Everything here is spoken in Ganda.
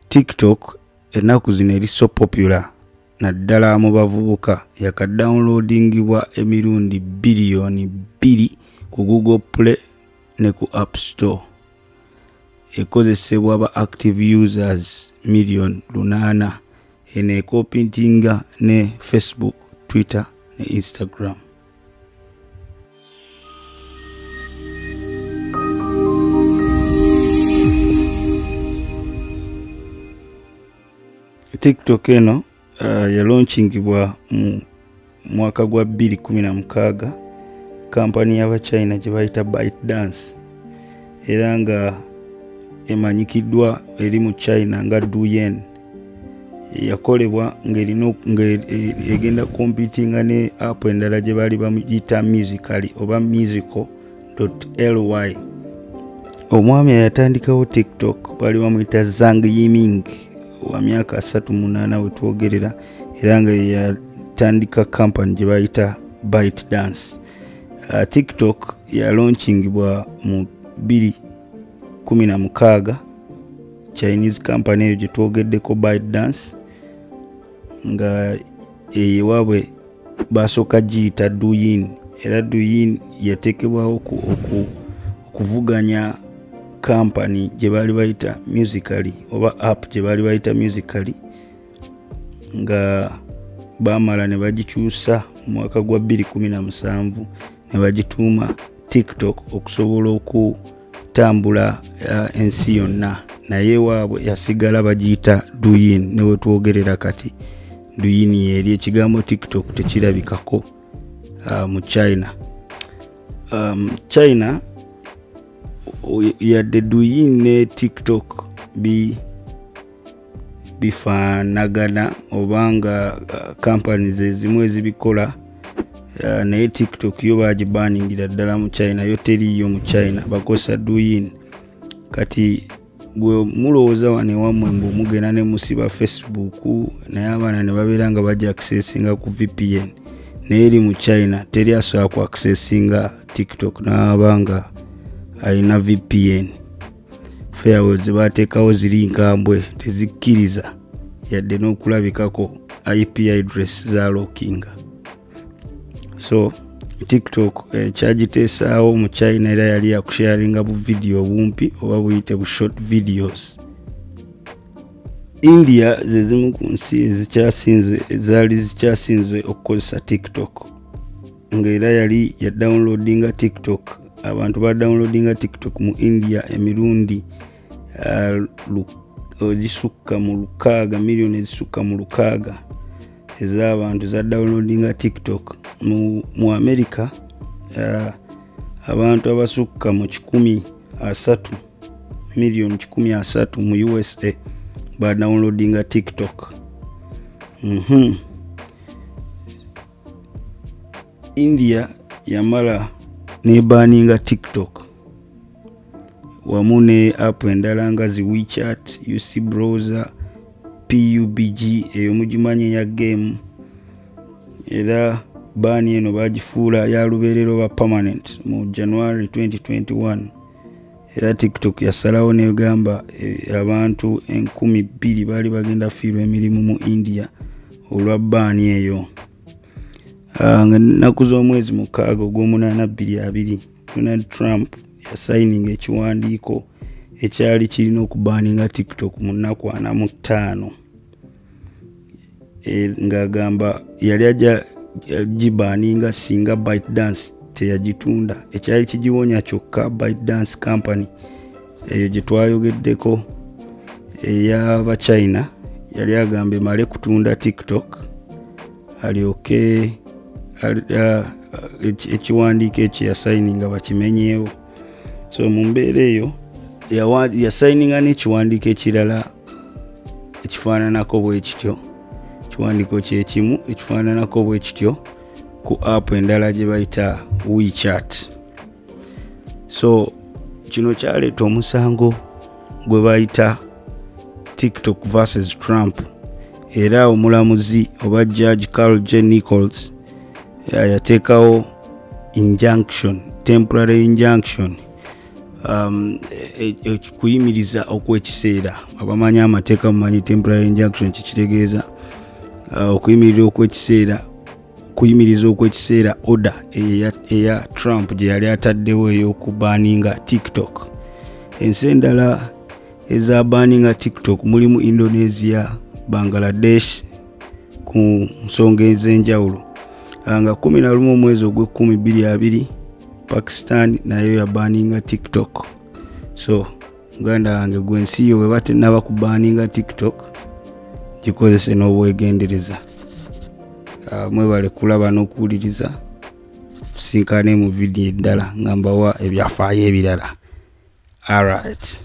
TikTok ennaku zino eri so popular naddala mu bavubuka, yakadownloadingibwa emirundi 2 billion ku Google Play ne ku App Store. Ekozesebwa ba active users 8 million. Eno ekompitinga ne Facebook, Twitter ne Instagram. TikTok eno yalaunchingibwa mu mwaka gwa 2016, kampani y'Abachina gye bayita ByteDance, era nga emanyikiddwa eri mu China nga Douyin. Yakolebwa ng'egenda competinga ne app endala gye baali bamuyita Musical.ly oba musical.ly. Omwami eyatandikawo TikTok baali bamuyita Zhang Yiming wa myaka 38 wetwogerera, era nga yatandika kampani gye bayita ByteDance. TikTok yalaunchingibwa mu 2016, Chinese company eyo gye twogeddeko ByteDance, nga ewaabwe basooka giyita Douyin, era Douyin yateekebwawo okuvuganya kampani gye baali bayita Musical.ly oba app gye baali bayita Musical.ly, nga baamala ne bagikyusa mu mwaka gwa 2017 ne bagituuma TikTok okusobola okutambula ensi yonna. Naye waabwe yasigala bagiyita Douyin, ne wetwogerera kati Douyin yeri, ekigambo TikTok tekirabikako mu China. China yadde Douyin ne TikTok bifaanagana obanga companies ezimu ezibikola, naye TikTok yo bagibaningira ddala mu China, yo teriiyo mu China, bakozesa Douyin. Kati gwe mulowooza wano ewammwe mbu mugenda ne musiba Facebook, naye abaana ne babeera nga bajja accessinga ku VPN, naye eri mu China teri asobola ku accessinga TikTok n'aba nga alina VPN. Firewalls ze bateekawo ziri nkambwe, tezikkiriza yadde n'okulabikako IP address za lockinga. So TikTok kyagiteesaawo mu China, era yali yakusharinga bu video bumpi oba buyite bu short videos. India ze zimu ku nsi ezikyasinze, ezaali zikyasinze okukozesa TikTok, ng'era yali ya downloadinga TikTok. Abantu ba downloadinga TikTok mu India emirundi egisukka mu 6, miliyoni ezisukka mu 6 ez'abantu za downloadinga TikTok. Mu America abantu abasukka mu 130 miliyoni 130 mu USA ba downloadinga TikTok. India yamala nebaninga TikTok wamu ne app endala nga zi WeChat, UC Browser, PUBG eyo mugimanyi ya game. Era baani eno bagifuula ya lubeerera oba permanent mu January 2021. Era TikTok yasalawo negamba abantu 2000 baali bagenda fiirwa emirimu mu India olwa baani eyo. Nga ennaku z'omwezi 6 ogw'omunaana 2020, Donald Trump yasayininga ekiwandiiko ekyali kirina okubaninga TikTok mu nnaku 45, ng'agamba yali ajja gibaninga singa ByteDance teyagitunda. Ekyali kigiwonya kyokka ByteDance company eyo gye twayogeddeko ey'Abachina yali agamba emale kutunda TikTok alyoke ekiwandiiko ekyo yasayininga bakimenyeewo. So mu mbeera eyo yasayininga n'ekiwandiiko ekirala ekifaananako bwe kityo, ekiwandiiko kyekimu ekifaananako bwe kityo ku app endala gye bayita WeChat. So kino kyaleeta omusango gwe bayita TikTok versus Trump, era omulamuzi oba Judge Carl J. Nichols yateekawo injunction, temporary injunction, kuyimiriza okw'ekiseera. Abamanyi amateeka mumanyi temporary injunction kikitegeeza okuyimirira okw'ekiseera, kuyimiriza okw'ekiseera order eya Trump gye yali ataddewo ey'okubaninga TikTok. Ensi endala ezabaninga TikTok mulimu Indonesia, Bangladesh ku nsonga ez'enjawulo. Nga 11 omwezi ogw'ekumi 2020 Pakistan nayo yabaninga TikTok. So muganda wange, gwe ensi yo bwe batennaba kubaninga TikTok, gikozese n'obwegendereza. Mwebale kulaba n'okuwuliriza. Tusinkane mu vidiyo eddala nga mbawa ebyafaayo ebirala. Alright.